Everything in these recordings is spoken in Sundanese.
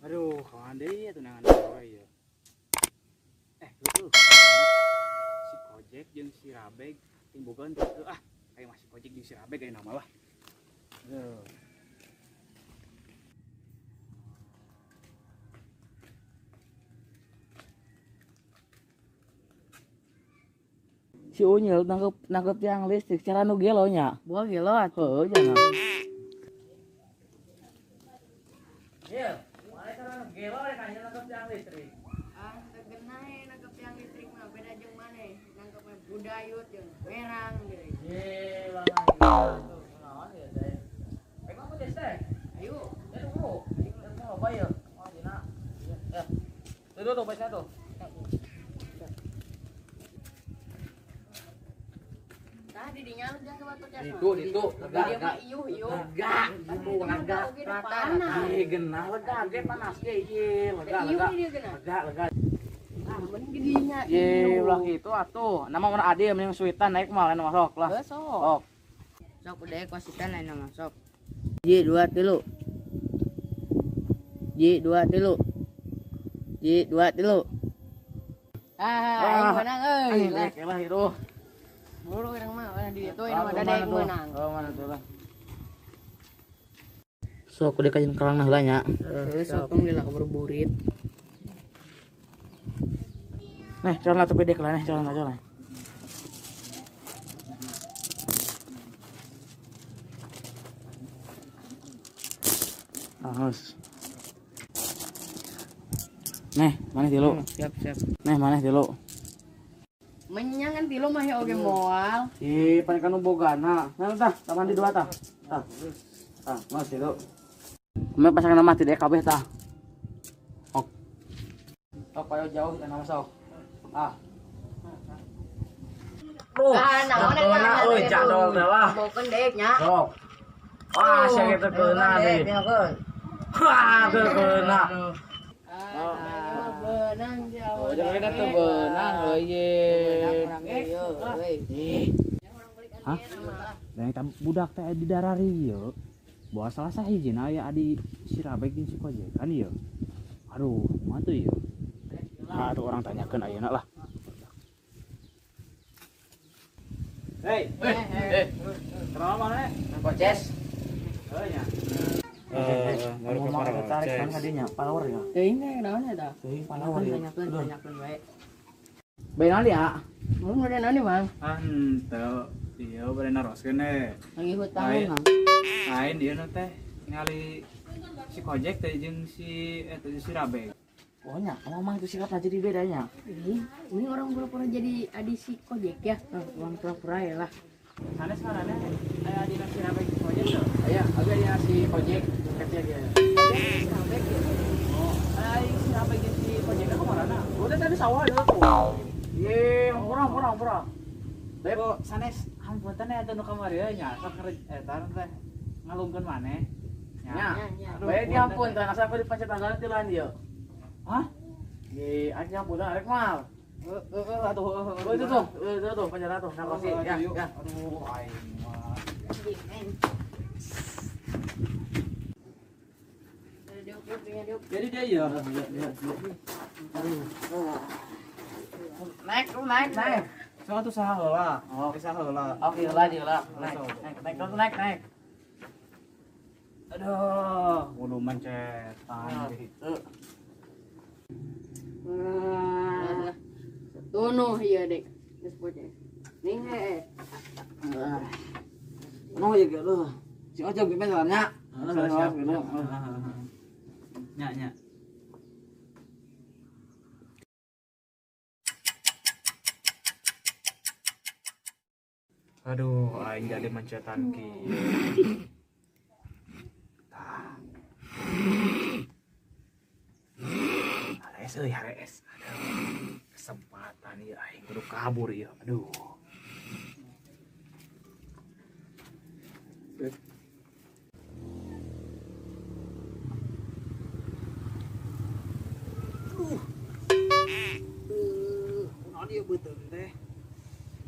Aduh, kawan deui atuh nangan we ieu. Heueuh. Si Kojek jeung si Rabeg timbogan teu ah. Aya mah si Kojek jeung si Rabeg aya nama lah. Aduh. Si Unyil nangkep tiang listrik cara nu gelo nya. Buah gelo atuh. Heueuh jangan. Iya, mana cara nu gelo rek anya nangkep tiang listrik. Ah, teu geunah nangkep tiang listrik mah beda jeung maneh. Nangkep mah budayut jeung merang deui. Ye, bang. Naon ieu teh? Rek mah teh teh. Ayo. Ya dulu. Ayo mau apa ya? Oh, dina. Ya. Tuh tuh baca tuh. Tah di dinya lu jangan ke batu jas. Itu lega lega. Iuh iuh. Lega, itu lega. Panas. Ih, genah lega ge panas ge ieu lega lega. Lega lega. Ah, mending di dinya. Ye, ulah kitu atuh. Nama mana ade mending suitan naik mah lain masuk lah. Sok. Sok udah kositan lain mah sok. Ji 2 3. Ji 2 3. Ji 2 3. Ah, aing menang euy. Lah itu. Buru urang mah urang di ditu mah da daek meunang. Oh, mana tuh lah. Sok udah kajian kerang nah nya. Heeh, sok tong lila kaburit. Nih, jalan lah tepi dek lah nih, jalan lah, jalan. Harus. Nih, mana tilu? Siap, siap. Nih, mana tilu? Menyangan tilu mah ya oge moal. Ih, pan kanu bogana. Nah, tah, taman di dua tah. Tah. Tah, mas tilu. Kumaha pasangan mah tidak kabeh tah. Ok. Tok payo jauh kana masuk. Ah. Ah, naon eta? Euy, jadol teh lah. Bokeun deuk nya. Sok. Wah, sia kitu keuna deui. Wah, teu keuna. Ah, beunang di awal. Oh, jangan kita teu beunang euy. Hah? Da eta budak teh di darari ieu. Bawa salah sahijina aya adi si Rabeg jeung si Kojek kan ieu. Aduh, kumaha tuh ieu? Ah, tuh orang tanyakeun ayeuna lah. Hei, hei. Kenapa mana? Koces. Heuh nya. Ngomong ada tarik kan kadinya power ya. Teuing teh naon eta? Teuing power ya. Tanyakeun bae. Bae naon ya? Mun bade naon Mang? Ah, henteu. Ieu bade naroskeun we. Lagi hutang Mang. Lain ieu nu teh ningali si Kojek teh jeung si eta si Rabeg. Oh nya, emang itu sikapnya jadi bedanya. Ini orang pura-pura jadi adi si Kojek ya? Orang pura-pura ya lah. Sanes ngaranna aya adina si Rabeg si Kojek teu? Aya, abi adina si Kojek kecil ge. Si Rabeg ya. Oh, ai si Rabeg jeung si Kojek ka marana? Udah tadi sawah deui tuh. Ye, urang. Bae sanes hampunten eta nu kamari nya sok eta teh ngalungkeun maneh. Nya. Bae diampun teh asa aku dipencet tanggalna ti lain ieu. Hah? Ye, aja pulang arek mal. Heeh, atuh. Oh, itu tuh, itu tuh penjara tuh, nah pasti. Ya, ya. Aduh, aing mah. Jadi dia ya. Naik, lu naik, naik. Soal tuh saha heula. Oh, saha heula. Oke, heula di heula. Naik, naik, naik, naik, naik. Aduh, kudu mencetan gitu. Tunuh ieu dek. Geus poe. Ning hee. Nuh ieu ge leuh. Si Ojok gimana jalannya? Siap. Nya nya. Aduh, aing jadi mencetan kieu. Tah. Harees euy, harees. Aduh, kesempatan ieu aing kudu kabur ieu. Aduh. Kunaon ieu beuteung teh?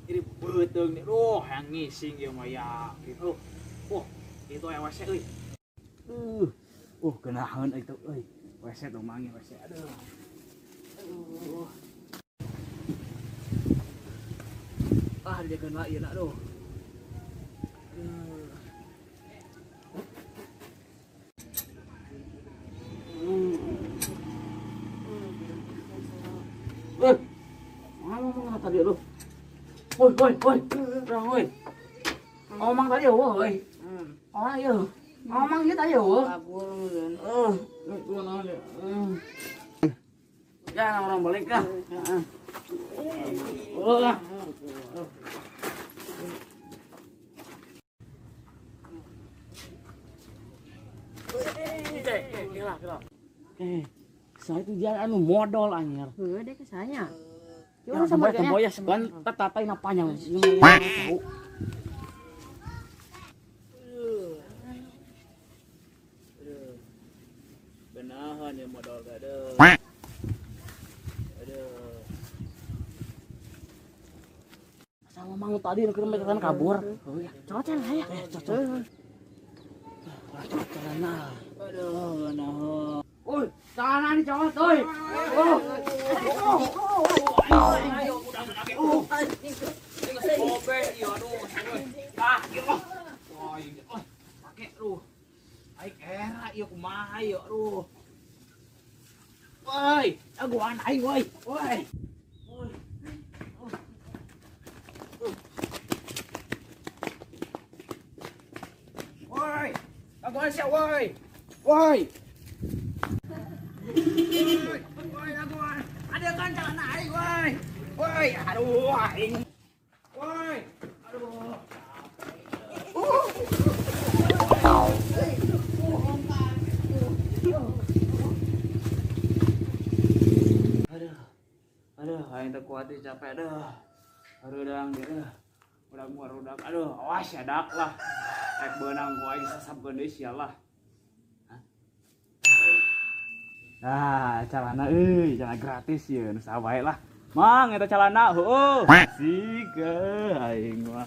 Jadi beuteung nih, duh, yang ngising ieu mah ya gitu. Wah, itu ewasnya euy. Geunaheun itu euy. WC tuh mangi WC. Aduh. Aduh. Ah, dia kena ieu nak aduh. Ngomong tadi lu. Woi, woi, woi. Woi. Ngomong tadi woi. Oh iya. Ngomong ieu tadi woi. Kabur meureun. Ya, orang balik dah. Heeh. Oh. Saya itu dia anu modal anjir. Heuh deh kesanya. Ya, sama dia ya, kan tatapai napanya. Tahu. Benahan ya modal aduh. Aduh. Sama mang tadi nu keur kan kabur. Oh ya, cocok lah ya. Cocok. Cocok nah. Aduh, nah. Oi, tanah nih cowok, oi. Oh. Woi, woi. Woi, aguan. Ada kan celana aing, woi. Woi, aduh aing. Woi, aduh. Aduh. Aduh, aing teu kuat capek aduh. Aduh dang aduh. Udah gua rudak. Aduh, awas ya dak lah. Rek beunang ku aing sasabkeun deui sia lah. Ah, celana euy, celana gratis ye, nu saha bae lah. Mang eta celana heueuh. Asik aing mah.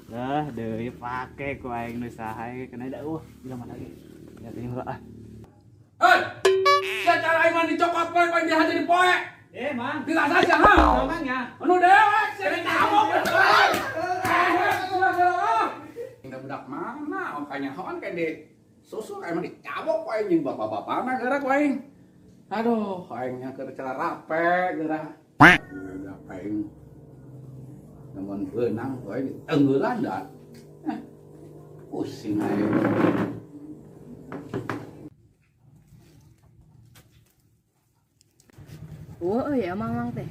Dah deui pake ku aing nu saha kena da eueuh, bila mana ge. Ya teuing heula ah. Hei! Sia cara aing mah dicokot poe poe dia jadi poe. Eh, Mang. Tidak saja ha. Mang ya. Anu dewek sia ditabok. Budak mana makanya hon kan di susu kayak mah dicabok aing jeung bapak-bapakna geura ku aing. Aduh, aingnya keur cara rape geura. Udah aing namun beunang ku aing tenggelan da. Pusing aing. Eueuh euy emang mang teh.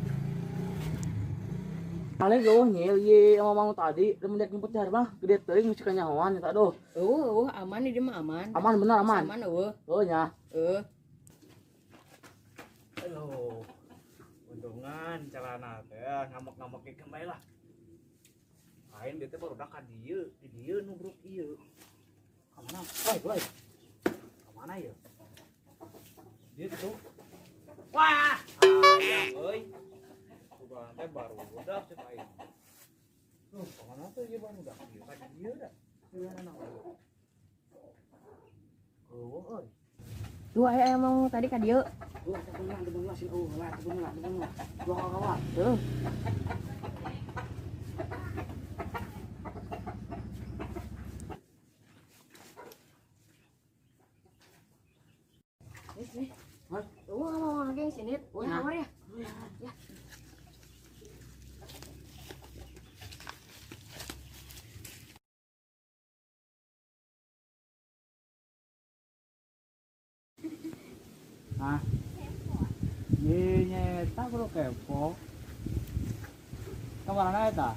Ale geuh nyel ye mamang tadi remendak jemput jar mah gede teuing geus kanyahoan eta aduh. Eueuh eueuh aman di mah aman. Aman bener aman. Aman eueuh. Heuh nya. Heuh. Aduh. Untungan celana teh ngamuk-ngamuk ke bae lah. Lain dia teh barudak ka dieu, di dieu nubruk ieu. Ka mana? Woi, woi. Ka mana ieu? Dieu tuh. Wah, ayam euy. Teh baru budak cek aing. Tuh, kemana tuh ieu baru budak ieu ka dieu da. Gimana eueuh euy. Duh aya emang tadi ka dieu. Duh, teu beunang sih eueuh lah, teu beunang, teu beunang. Dua kawa. Heuh. Nih. Hah? Eueuh ngomong lagi sini. Eueuh kamar ya. Ya. Hah? Ye nyeta bro kepo. Kamarana eta?